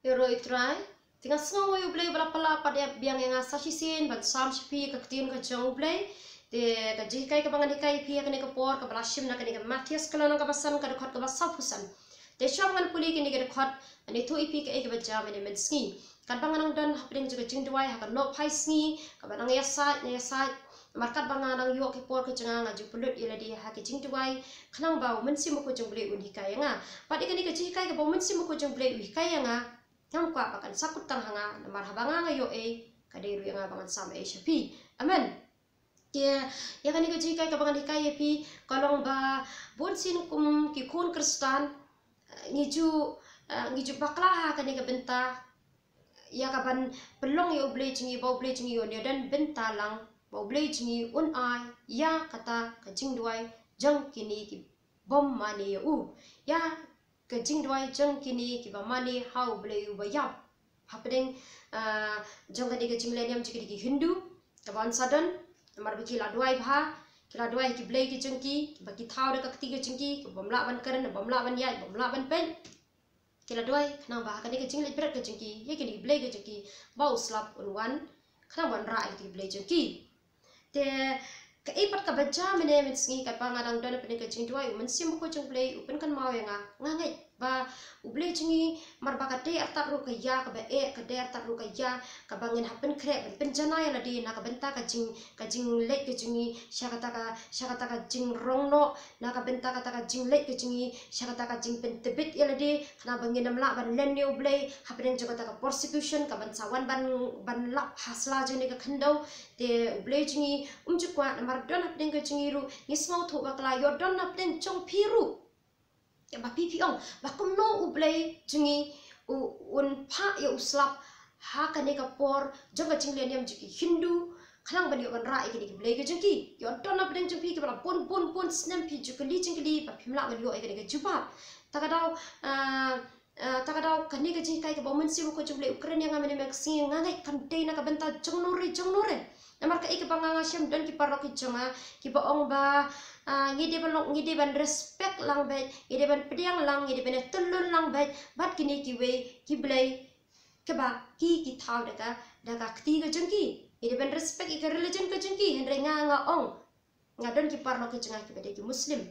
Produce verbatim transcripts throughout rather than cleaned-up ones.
Ïaroh ïa U Trai. Te nga sngew ïa U Blei ba la pynlah pat ïa biang ïa nga sa shisien ban sam sha phi ka ktien ka jong U Blei. Te ka jinghikai kaba ngan hikai ïa phi ha kane ka por kaba la shim na kane ka Mathaios ka lynnong kaba san ka dkhot kaba sawphew san. Te shuwa ngan pule kane ka dkhot, ngan ïathuh ïa phi kaei kaba jia mynne mynsngi. Katba nga nang don hapdeng jong ka jingduwai ha ka nohphai sngi kaba nang ïasaid, nang ïasaid. Namar katba nga nang ïoh ki por ki jong nga, nga ju pynlut ïa lade ha ka jingduwai khnang ba U Mynsiem Bakhuid jong U Blei un hikai ïa nga. Bad ïa kane ka jinghikai kaba U Mynsiem Bakhuid jong U Blei u hikai ïa nga, ngam kwah ba kan sa kut tang ha nga, namar haba nga nga ïoh ei, ka dei ruh ïa nga ba ngan sam ei sha phi. Amen. Te ïa kane ka jinghikai kaba ngan hikai ïa phi ka long ba bun sien kum ki khun Khristan, eh, ngi ju, eh, ngi ju bakla ha kane ka bynta ïa kaban pynlong ïa U Blei jong ngi, ba U Blei jong ngi un ïadon bynta lang, ba U Blei jong ngi un ai ïa kata ka jingduwai jong kine ki bym mane ïa u, ïa ka jingduwai jong kine kiba mane ha U Blei uba ïap. Hapdeng, ah, jong kane ka jingleh niam jong kine ki Hindu kaba yn sa don, namar ba ki la duwai bha, ki la duwai ki blei ki jong ki, kiba ki thaw da ka kti ka jong ki, ki bym lah ban kren, bym lah ban ïaid, bym lah ban peit. Ki la duwai khnang ba ha kane ka jingleit bret ka jong ki ïa kine ki blei ki jong ki, ba u slap un wan khnang ban rah ïa kine ki blei jong ki. Te kaei pat kaba jia mynne mynsngi katba nga dang don hapdeng ka jingduwai, U Mynsiem Bakhuid jong U Blei u pynkynmaw ïa nga. Nga ngeit ba U Blei jong ngi, namar ba ka dei artat ruh ka ïa kaba eh, ka dei artat ruh ka ïa kaba ngin hap pynkhreh ban pynjanai ïa lade na ka bynta ka jing, ka jingleit ka jong ngi sha kata ka, sha kata ka jingrong noh, na ka bynta kata ka jingleit ka jong ngi sha kata ka jingpyntbit ïa lade, khnang ba ngin ym lah ban len ïa U Blei hapdeng jong kata ka persecution kaban sa wan ban, ban lap ha sla jong kane ka khyndew. Te U Blei jong ngi um ju kwah, namar don hapdeng ka jong ngi ruh, ngi sngewthuh ba ka la ïoh don hapdeng jong phi ruh. Ba phi phi ong ba kumno U Blei jong ngi u, un phah ïa u slap ha kane ka por jong ka jingleh niam jong ki Hindu, khnang ban ïoh ban rah ïa kine ki blei ki jong ki. Ïoh don hapdeng jong phi kiba la bun bun bun snem phi ju kylli jingkylli ba phim lah ban ïoh ïa kane ka jubab. Ta ka daw, ah, ah, ta ka daw kane ka jinghikai kaba U Mynsiem Bakhuid jong U Blei u kren ïa nga mynne ka sngi, nga ngeit kam dei na ka bynta jong nure jong nure. Namar kaei kaba nga, nga shem don ki paralok ki jong nga kiba ong ba, ah, ngi dei ban long, ngi dei ban respect lang beit, ngi dei ban pdiang lang, ngi dei ban ïatyllun lang beit bad kine kiwei ki blei kiba ki, ki thaw da ka, da ka kti ka jong ki. Ngi dei ban respect ïa ka religion ka jong ki. Hynrei nga, nga ong, nga don ki paralok ki jong nga kiba dei ki Muslim,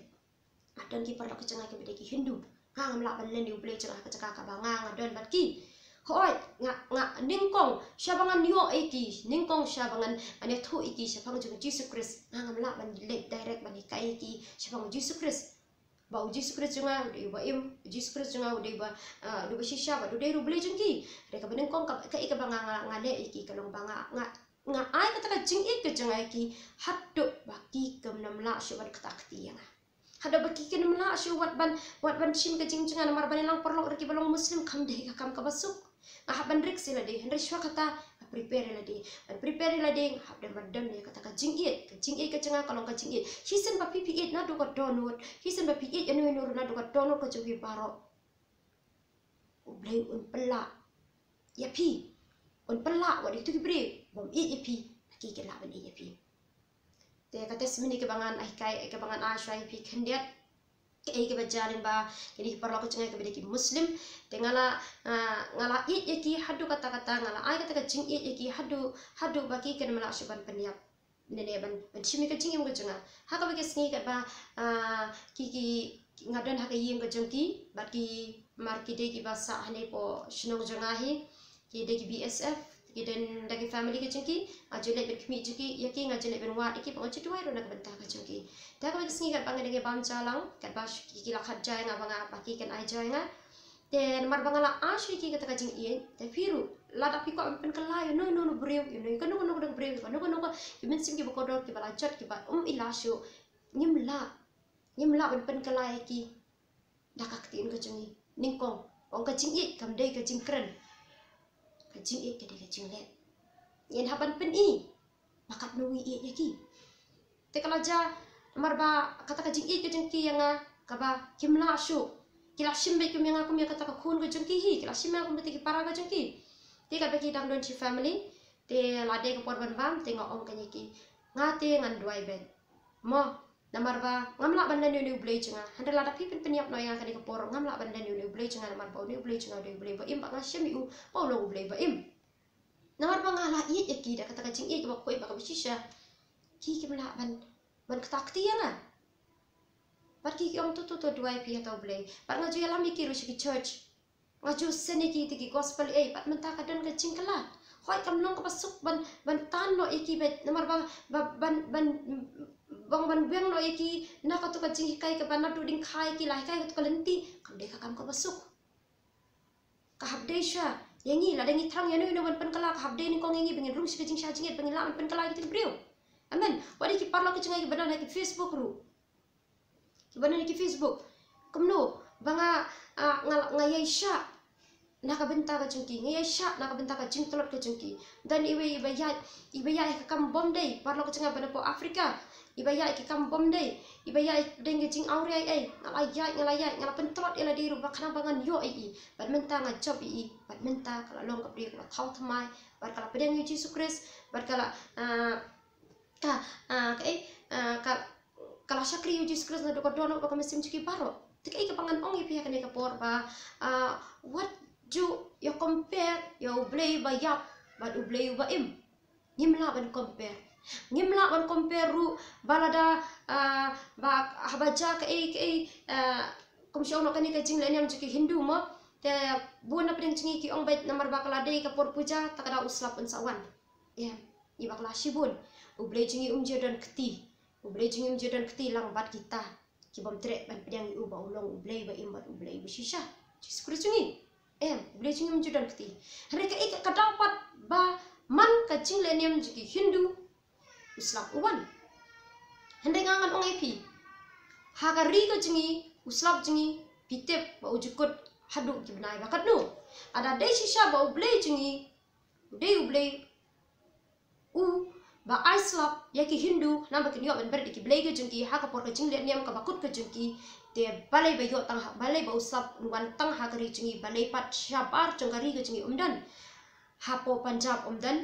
nga don ki paralok ki jong nga kiba dei ki Hindu. Nga ngam lah ban len ïa U Blei jong nga ha ka jaka kaba nga, nga don bad ki. Hooid, nga, nga nyngkong shaba ngan ïoh ei ki, nyngkong shaba ngan, ngan ïathuh ei ki shaphang jong U Jisu Khrist, nga ngam lah ban leit direct ban hikai ei ki shaphang U Jisu Khrist. Ba U Jisu Khrist jong nga u dei uba im, U Jisu Khrist jong nga u dei uba, ah, u dei uba shisha, bad u dei ruh U Blei jong ki. Hynrei kaba nyngkong kaba, kaei kaba nga, nga, nga leh ei ki ka long ba nga, nga, nga ai kata ka jingïeit ka jong nga ei ki haduh ba ki kim nym lah shuh ban ktah kti ïa nga. Haduh ba ki kin ym lah shuh wat ban, wat ban shim ka jingjngai, namar ban ïalang paralok da kiba long Muslim kam dei ka kam kaba suk. Nga hap ban risk ïa lade, hynrei shuwa kata nga prepare ïa lade. Ban prepare ïa lade nga hap dei ban don ïa kata ka jingïeit. Ka jingïeit ka jong nga ka long ka jingïeit. Shisien ba phi phi ïeit naduh ka dohnud, shisien ba phi ïeit ïano ïano ruh naduh ka dohnud ka jong phi baroh, U Blei un pynlah ïa phi, un pynlah wat ïa kito ki briew bym ïeit ïa phi, ba ki kin lah ban ïeit ïa phi. Te ka testimony kaba ngan ai kai, kaba ngan ai shuwa ïa phi khyndiat, kaei kaba jia lyngba kine ki paralok ki jong nga kiba dei ki Muslim. Te nga la, ah, nga la ïeit ïa ki haduh katta katta, nga la ai kata ka jingïeit ïa ki haduh, haduh ba ki kin ym lah shuh ban pynïap. Nene ban, ban shim ïa ka jingim ka jong nga. Ha kaba ki sngi katba, ah, ki, ki, ki, nga don ha ka ïing ka jong ki, bad ki, mar ki dei kiba sah hangne hapoh shnong jong nga hi. Ki dei ki B S F, ki don da ki family ka jong ki, nga ju leit ban khmih jong ki, ïa ki nga ju leit ban wad ïa ki, bad nga ju duwai ruh na ka bynta ka jong ki. Te ha kaba ki sngi katba nga dang ïa bam ja lang, katba ki, ki la khot ja ïa nga ba nga, ba ki kin ai ja ïa nga. Te namar ba nga la ai shuh ïa ki kata ka jingïeit, te phi ruh lada phi kwah ban pynkylla ïano ïano u briew, ïano ïa kano kano ka briew, ïa kano kano ka, ki mynsiem kiba kordor kiba la jot kiba ym i la shuh, ngim lah, ngim lah ban pynkylla ïa ki da ka ktien ka jong ngi. Nyngkong, ong ka jingïeit kam dei ka jingkren. Ka jingïeit ka dei ka jingleh. Ngin hap ban pyni ba katno ngi ïeit ïa ki. Te ka la jia namar ba kata ka jingïeit ka jong ki ïa nga kaba kim lah shuh. Ki la shim beit kum ïa nga kum ïa kata ka khun ka jong ki hi, ki la shim ïa nga kum kata ki para ka jong ki. Te katba ki dang don shi family, te la dei ka por ban bam, te nga ong kane ïa ki, nga te ngan duwai beit. Mo, Namar ba ngam lah ban len ïa une u Blei jong nga. Hynrei lada phi pynïap noh ïa nga ha kane ka por, ngam lah ban len ïa une u Blei jong nga, namar ba une u Blei jong nga u dei u Blei ba im, bad nga shem ïa u ba u long u Blei ba im. Namar ba nga la ïeit ïa ki da kata ka jingïeit kaba khuid bad kaba shisha. Ki kim lah ban, ban kata kti ïa nga. Bad ki ki ong, to, to, to, duwai phi ha uta u Blei. Bad nga ju ïalam ïa ki ruh sha ki church. Nga ju send ïa ki ïa ki gospel, eh, bad mynta ka don ka jingkylla. Hooid, kam long kaba suk ban, ban tan noh ïa ki, bad namar ba, ba, ban, ban, ban, ban weng noh ïa ki na kato ka jinghikai kaba naduh dieng kha ïa ki la hikai kato ka lynti, kam dei ka kam kaba suk. Ka hap dei sha ïa ngi, lada ngi thrang ïano ïano ban pynkylla, ka hap dei nyngkong ïa ngi ba ngin rung sha ka jingshah jingit, ba ngin lah ban pynkylla ïa ki briew. Amen. Wat ïa ki paralok ki jong nga kiba don ha ki Facebook ruh. Kiba don ha ki Facebook. Kumno ba nga, ah, nga, nga ïaishah na ka bynta ka jong ki, nga ïaishah na ka bynta ka jingtlot ka jong ki. Don iwei iba ïaid, iba ïaid ha ka kam bym dei, paralok ka jong nga ba na poh Africa. Iba ïaid ha ka kam bym dei, iba ïaid pdeng ka jingawria ei ei. Nga la ïaid, nga la ïaid, nga la pyntlot ïa lade ruh ba khnang ba ngan ïoh ïa i. Bad mynta nga jop ïa i, bad mynta ka la long ka briew kaba thaw thymmai, bad ka la pdiang ïa u Jisu Khrist, bad ka la, ah, ka, ah, ka, eh, ah, ka, ka la shakri ïa u Jisu Khrist naduh ka dohnud bad ka mynsiem jong ki baroh. Te kaei kaba ngan ong ïa phi ha kane ka por ba, ah, wat ju ïa compare ïa u Blei ba ïap bad u Blei uba im. Ngim lah ban compare. Ngim lah ban compare ruh ba lada, ah, ba haba jia kaei kaei, ah, kum shu ong noh kane ka jinglehniam jong ki Hindu mo. Te bun na pdeng jong ngi ki ong ba namar ba ka la dei ka por puja, te ka daw u slap un sa wan. Em, ngi bakla shibun. U Blei jong ngi um ju don kti. U Blei jong ngi um ju don kti lang bad kita ki bym treh ban pdiang ïa u ba u long u Blei ba im bad u Blei ba shisha. Jisu Khrist jong ngi. Em, u Blei jong ngi um ju don kti. Hynrei kaei ka daw pat ba man ka jinglehniam jong ki Hindu u slap u wan. Hynrei nga ngan ong ïa phi, ha ka ri ka jong ngi, u slap jong ngi, phi tip ba u ju kut haduh ki bnai ba katno. Lada dei shisha ba u Blei jong ngi u dei u Blei u ba ai slap ïa ki Hindu, namar ba kin ïoh ban bret ïa ki blei ka jong ki ha ka por ka jinglehniam kaba kut ka jong ki. Te balei ba ïoh tang ha, balei ba u slap un wan tang ha ka ri jong ngi, balei pat shabar jong ka ri ka jong ngi um don? Hapoh Punjab um don,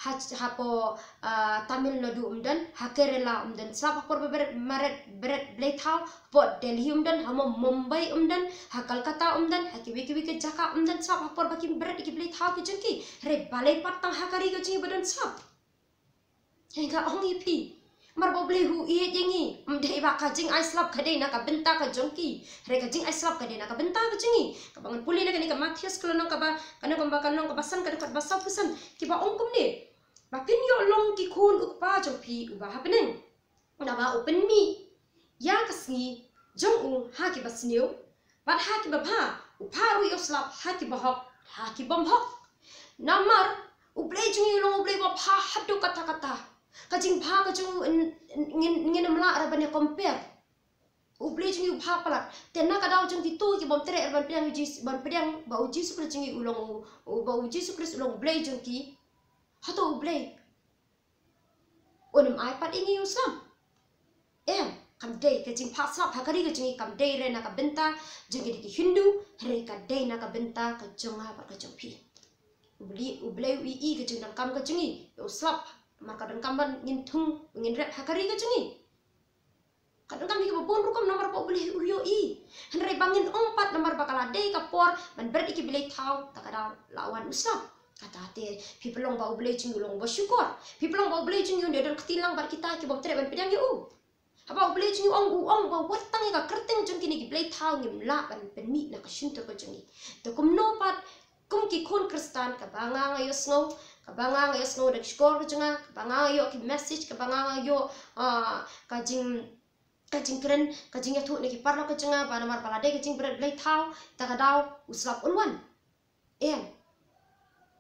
ha, hapoh, ah, Tamil Nadu um don, ha Kerala um don slap, ha por ba bret, bret, bret blei thaw, hapoh Delhi um don, ha Mum-, Mumbai um don, ha Kolkata um don, ha kiwei kiwei ki jaka um don slap, ha por ba kin bret ïa ki blei thaw ki jong ki. Hynrei balei pat tang ha ka ri ka jong ngi ba don slap? Hynrei nga ong ïa phi, namar ba u Blei u ïeit ïa ngi. Ym dei ba ka jingai slap ka dei na ka bynta ka jong ki, hynrei ka jingai slap ka dei na ka bynta ka jong ngi. Kaba ngan pule na kane ka Mathaios ka lynnong kaba, ka lynnong kaba, ka lynnong kaba san, ka dkhot ba sawphew san, kiba ong kumne: Ba phin ïoh long ki khun u Kpa jong phi uba ha bneng. Naba u pynmih ïa ka sngi jong u ha kiba sniew bad ha kiba bha, u phah ruh ïa u slap ha kiba hok, ha ki bym hok. Namar u Blei jong ngi u long u Blei uba bha haduh katta katta. Ka jingbha ka jong u, n-, n-, ngin, ngin ym lah ruh ban ïa compare. U Blei jong ngi u bha palat. Te na ka daw jong kito ki bym treh ruh ban pdiang ïa u Jis-, ban pdiang ba u Jisu Khrist jong ngi u long u, u, ba u Jisu Khrist u long u Blei jong ki, hato u Blei un ym ai pat ïa ngi u slap? Em, kam dei. Ka jingphah slap ha ka ri ka jong ngi kam dei re na ka bynta jong ki, ki Hindu, hynrei ka dei na ka bynta ka jong nga bad ka jong phi. U Blei, u Blei u ïohi ka jingdonkam ka jong ngi ïa u slap, namar ka donkam ba ngin thung, ngin rep ha ka ri ka jong ngi. Ka donkam hi kaba bun rukom namar ba u Blei u ïohi. Hynrei ba ngin ong pat namar ba ka la dei ka por ban bret ïa ki blei thaw, te ka daw la wan u slap. Kata te phi pynlong ba u Blei jong ngi u long uba shukor? Phi pynlong ba u Blei jong ngi un ïa don kti lang bad kita ki bym treh ban pdiang ïa u? Haba u Blei jong ngi u ong, u ong ba wat tang ïa ka kyrteng jong kine ki blei thaw ngim lah ban pynmih na ka shyntur ka jong ngi. Te kumno pat kum ki khun Khristan, kaba nga nga ïohsngew, kaba nga nga ïohsngew da ka shkor ka jong nga, kaba nga nga ïoh ki message, kaba nga nga ïoh, ah, ka jing, ka jingkren, ka jingïathuh na ki paralok ka jong nga, ba namar ba la dei ka jingbret blei thaw, te ka daw u slap un wan. Em,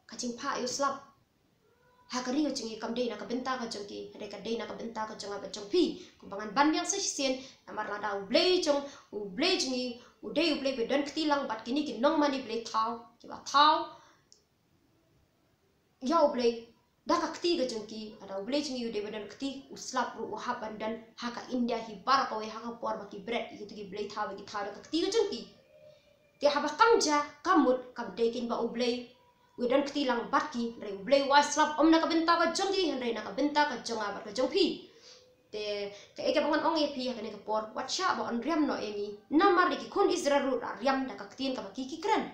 ka jingphah ïa u slap ha ka ri ka jong ngi kam dei na ka bynta ka jong ki, hynrei ka dei na ka bynta ka jong nga bad jong phi. Kumba ngan ban biang sa shisien, namar lada u Blei jong, u Blei jong ngi u dei u Blei ba don kti lang bad kine ki nongmane blei thaw, kiba thaw ïa u Blei da ka kti ka jong ki, lada u Blei jong ngi u dei ba don kti, u slap ruh u hap ban don ha ka India hi baroh kawei ha ka por ba ki bret ïa kito ki blei thaw, ba ki thaw da ka kti ka jong ki. Te haba kam jia, ka mut kam dei kein ba u Blei u don kti lang bad ki, hynrei u Blei u ai slap ym na ka bynta ka jong ki, hynrei na ka bynta ka jong nga bad ka jong phi. Te kaei kaba ngan ong ïa phi ha kane ka por, wat shah ba yn riam noh ïa ngi. Namar ki khun Israel ruh la riam da ka ktien kaba ki ki kren.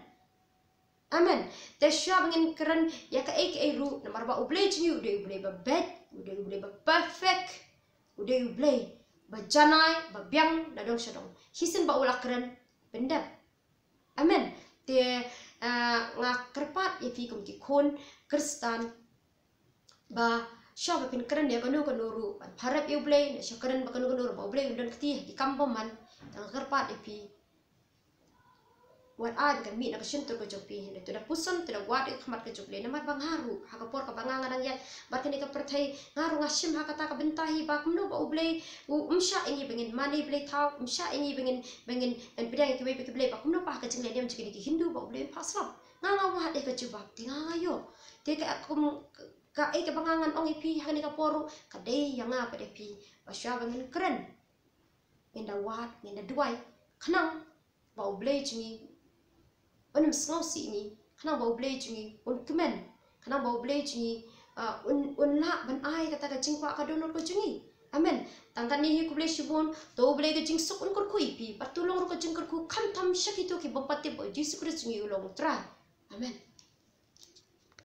Amen. Te shwa ba ngin kren ïa kaei kaei ruh, namar ba U Blei jong ngi u dei U Blei ba beit, u dei U Blei ba perfect, u dei U Blei ba janai, ba biang na dong sha dong. Shisien ba u la kren, pyndep. Amen. Te, ah, nga kyrpad ïa phi kum ki khun Khristan ba shwa ba phin kren ïa kano kano ruh ban pharep ïa U Blei, ne shwa kren ba kano kano ruh ba U Blei un don kti ha ki kam bymman. Te nga kyrpad ïa phi, wat ai ba kan mih na ka shyntur ka jong phi, ne to da puson, to da wad ïa ka khmat ka jong U Blei. Namar ba nga ruh ha ka por kaba nga nga dang ïaid bad kane ka pyrthei, nga ruh nga shim ha kata ka bynta hi ba kumno ba U Blei u, um shah ïa ngi ba ngin mane blei thaw, um shah ïa ngi ba ngin, ba ngin ban pdiang ïa kiwei pat ki blei, ba kumno pat ha ka jingleh niam jong kine ki Hindu ba U Blei un phah slap. Nga nga wad ïa ka jubab, te nga nga ïoh. Te ka kum kaei kaba nga ngan ong ïa phi ha kane ka por ruh, ka dei ïa nga bad ïa phi ba shwa ba ngin kren, ngin da wad, ngin da duwai, khnang ba U Blei jong ngi un ym sngewsih ïa ngi, khnang ba U Blei jong ngi un kmen, khnang ba U Blei jong ngi, ah, un, un lah ban ai kata ka jingkwah ka dohnud ka jong ngi. Amen. Tang katne hi khublei shibun, to U Blei ka jingsuk un kyrkhu ïa phi, bad to long ruh ka jingkyrkhu khamtam sha kito ki bym pat tip ba U Jisu Khrist jong ngi u long U Trai. Amen.